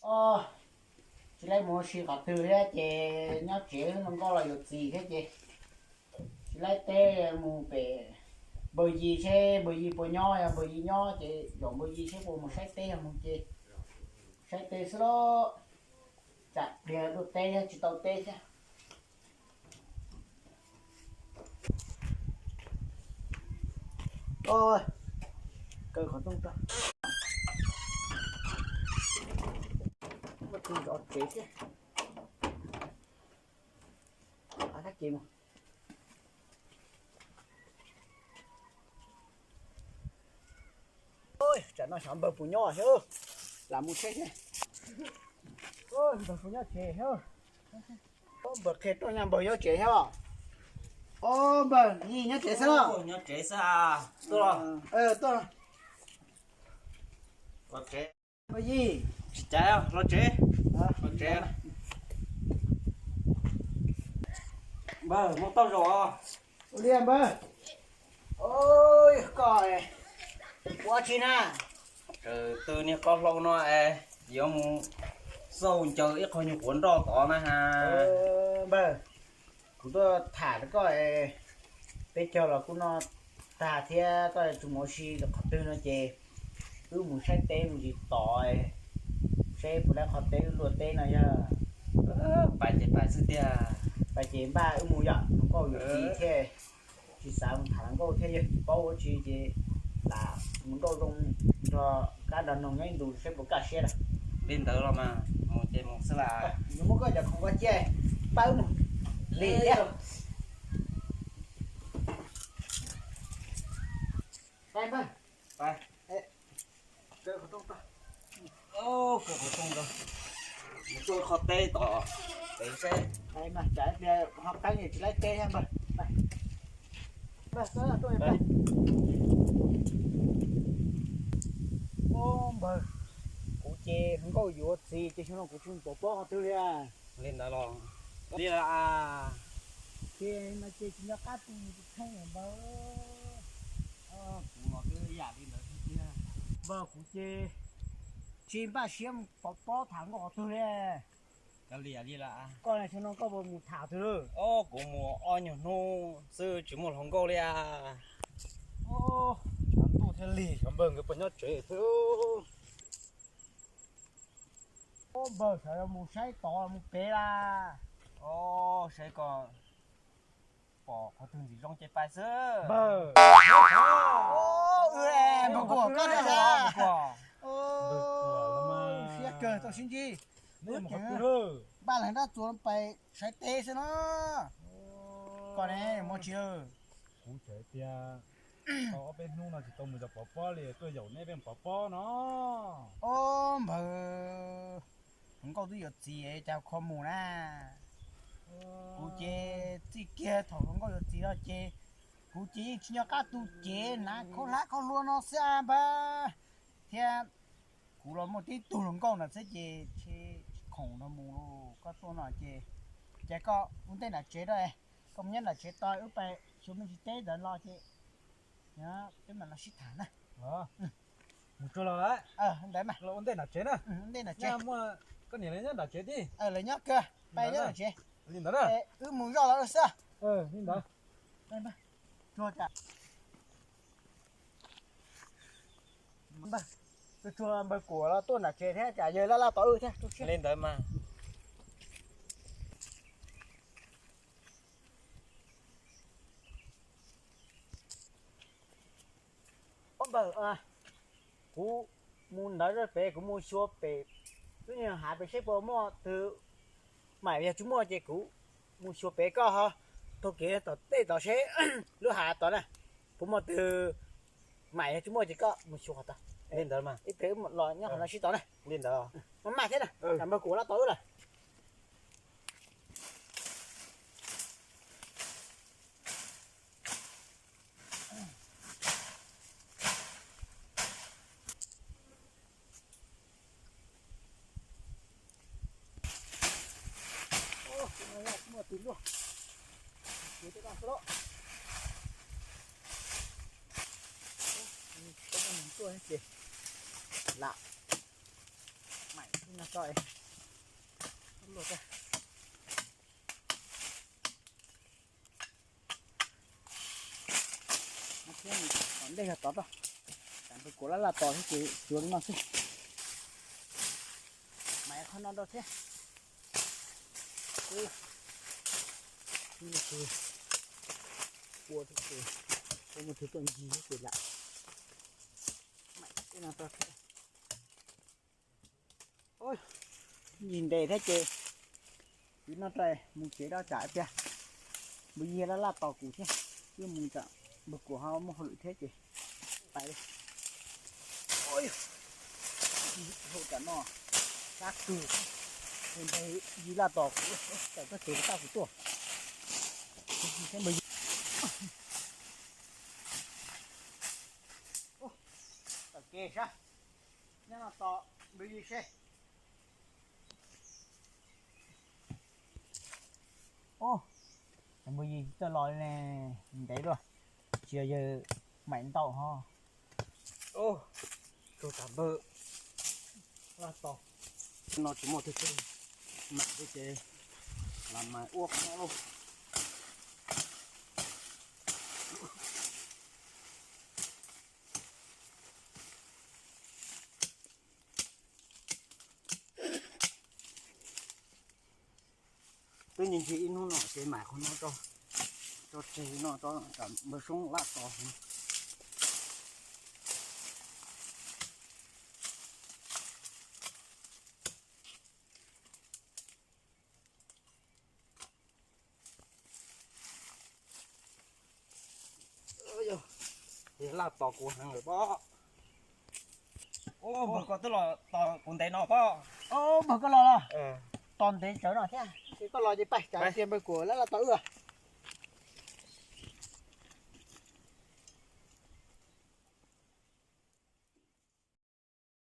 Os, tsis laib mus ua si qhov twg thiab ces nyob tsev, hluas nkauj los yuav txiv thiab ces tsis laib teb, mus pem npawg Yis seb npawg Yis puas nyob, yog npawg Yis nyob ces zaum npawg Yis seb puas mus saib teb, yog mus ces saib teb xwb lauj. Tsam pliag dua teb thiab tsis tau teb thiab. Kaw qhov rooj tso. Muab tus zov tsev thiab. Ab, tab ces mus. Tsam no xyov npawg puas nyob thiab, lam mus saib seb npawg puas nyob tsev thiab. Npawg qhia rooj, npawg nyob tsev thiab. Os, npawg Yis nyob tsev xwb los? Nyob tsev xwb. Tuaj los. Tuaj los. Npawg Yis, tsis cas, los tsev. Los tsev. Npawg, muab tauj zaum os. Ua li npawg. Koj ua tsi na? Tw niag qos hlau no es yuav mus xauj ncaws ib qho nyuag quav nroj tod na ha. Npawg, kuv tuaj tham rau koj, peb caug los kuj noj tag thiab, koj tsis mus ua si qhov twg no ces wb mus saib teb me ntsis tod, seb puas laib qhov teb wb luaj teb no yog. Pais ces pais xwb tiag. Pais ces npaj wb mus yom, hluas nkauj yuav txiv thiab, tsis xav mus tham hluas nkauj thiab yog tsis paub ua tsi ces lam mus nkauj zoo nrog kab nrog noog nyob ib ntus seb puas kaj siab lawm. Li ntawd los mas mus ces mus xwb las. Yuav muab koj cov khoom ko cia, npaj wb mus li thiab. Pais npawg. Pais. Kaw qhov rooj tso. Kaw qhov rooj tso. Mus tsuj qhov teb tom pem seb. Pais mas, tsam pliag ho qeeb tsis laib teb thiab npawg. Pais. Npawg, tuaj pais. Ob npawg, kuv ces hluas nkauj yuav txiv ces xyoo no kuv tsis pom pob qhov twg li. Li ntawd los li lawm as. Ces no ces tsis nco qab tu tus kheej npawg. Kuv los twb ib yam li ntawd tiag. Npawg, kuv ces tsis npaj siab pom pob tham nkauj qhov twg li. Koj li lawm, koj xyoo no koj puas mus tham twg lawm? Ob, kuv mus ob nyuag hnub xwb tsis muaj hluas nkauj li as. Ntuj thiaj lig, xyov npawg nkawd puas nyob tsev thiab. Ob npawg, xyov yog mus saib tod mus pem las. Ob, saib koj pom qhov twg ntxim zoo ces pais xwb. Npawg, npawg Kuam koj thiab. Siab kawg tau sib ntsib. Npaj leeg nrab txuas pais saib teb xwb no. Koj ne, muaj tsis? Kuv tseem tias tau ob peb hnub no tsis tau mus zov pov pob li, tuaj yaum neb peb mus pov pob no. Ob npawg, hluas nkauj twb yuav txiv cas kho mus na. Kuv ces txij kiag thaum hluas nkauj yuav txiv los ces kuv ces yeej tsis nco qab tu cev na, khaub hlab khaub hlua no xwb npawg. Thiab kuv los muaj tib tug hluas nkauj no xwb ces tsis khoom nrog mus. Koj tuaj no ces, ces koj ua ntej nram tsev rau, koj mus nyob nram tsev tos wb pais xyuas me ntsis teb ntawd los ces peb mam los sib tham na. Mus tsuag los lawm. Ntawd mas los ua ntej nram tsev na. Ntej nram tsev. Muaj koj niam lawv nyob nram tsev tib. Lawv nyob kawg, pais nyob nram tsev. Li ntawd na. Wb mus zoj los wb xwb. Li ntawd. Tsuag, tsuag npawg Kuam los tuaj nram tsev thiab, tsam yawg laj laj tos wb thiab. Li ntawd mas. Ob npawg, kuv mus ntawd pem, kuv mus xyuas pem lub niag hav pem seb puas muaj twg, mam yog tsis muaj ces kuv mus xyuas pem, koj ho taug kev tom tej tod seb lub hav tod na puas muaj twg, mam yog tsis muaj ces koj mus xyuas qhov tod. Li ntawd mas ib pliag wb los nyob qhov no sib tos na. Li ntawd. Maj maj thiab na, tsam npawg Kuam laj tos wb lawm. Lam, mam Tom ntej yog tod rau, tam npawg Kuam laj laj tos thiab ces tsuav li no xwb. Mas qhov no rau thiab. Ua tus, ua tus tuaj ncig ces lam mam no rau thiab. Ncig ntev thiab ces kuv noj rais mus tsev rau tsam tiag. Npawg Yig laj laj tos kuv thiab, wb mus tsam npawg Kuam ho muaj hauj lwm thiab ces pais li. Hauv tsam no sab kawg, npawg Yig laj tos kuv, tawm txoj kev tau kuv tuaj. Tawm kev sab, nyob no tos npawg Yig seb. Npawg Yig txawj los ne, ntev dua, tsis yog yawg Maim ntaus ho. Tsuas tam npawg laj tos, no tsis muaj twg twg mam li ces los mas ua qhov no lauj. Twb ncig ncig ib hnub no ces mam qhov no rau, rau tseg no rau npawg Soob laj tos. Yog laj tos kuv heev lawm pob. Npawg koj twb los tos kuv ntev no pob. Npawg koj los los, tos ntev tsawv no thiab. Koj los ces pais, tsam tias npawg Kuam laj laj tos wb.